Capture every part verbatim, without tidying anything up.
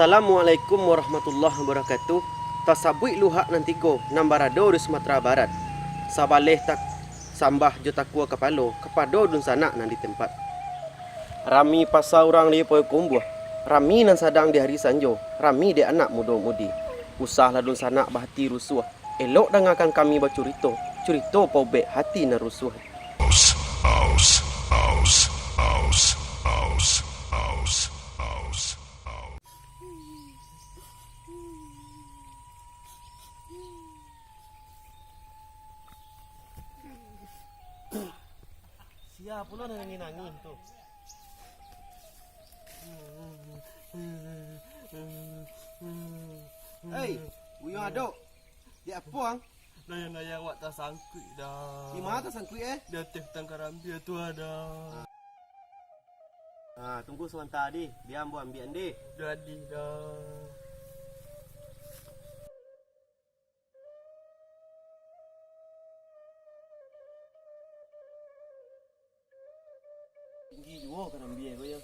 Assalamualaikum warahmatullahi wabarakatuh. Tasabuik luhak nan tigo nan barado di Sumatera Barat. Sabaleh tak sambah jo takua kapalo kapado dunsanak nan di tempat. Rami pasa urang di Payakumbuah, rami nan sadang di hari sanjo, rami dek anak mudo mudi. Usahlah dunsanak bahati rusuah, elok dangakan kami bacurito, curito paubek hati nan rusuah. Aus, aus, aus, aus, aus, aus, aus, aus. Sia pulo nan nangih-nangih tu? Hei, Buyuang Adok, di apo ang? Layang-layang awak tasangkuik dah. Di ma tasangkuik, eh? Di ateh batang karambia tu ado. Ah, tunggu sabanta, di. Bia ambo ambiak, di. Jadi dah. Tinggi juo karambia ko yo.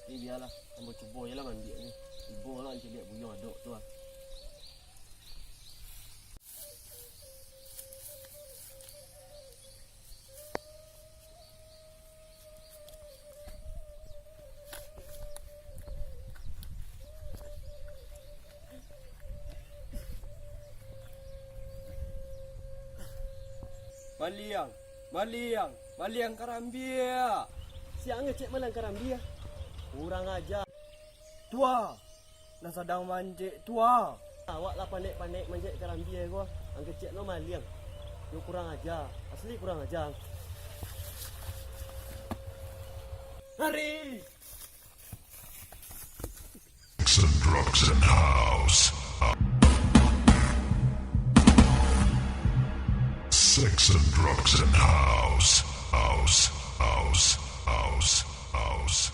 Tapi bialah, ambo cubo je lah maambiaknyo. Tibo lah ancaliak Buyuang Adok tu ah. Maliang, maliang, maliang karambia. Sia ngecek maliang karambia. Kurang aja. Tua, nan sadang manjek tua. Awak lah panek-panek manjek karambia ko. Ang kecek lo maliang. Yo kurang aja. Asli kurang aja. Lari! Sex and drugs and house. Sex and drugs and house. House, house, house, house.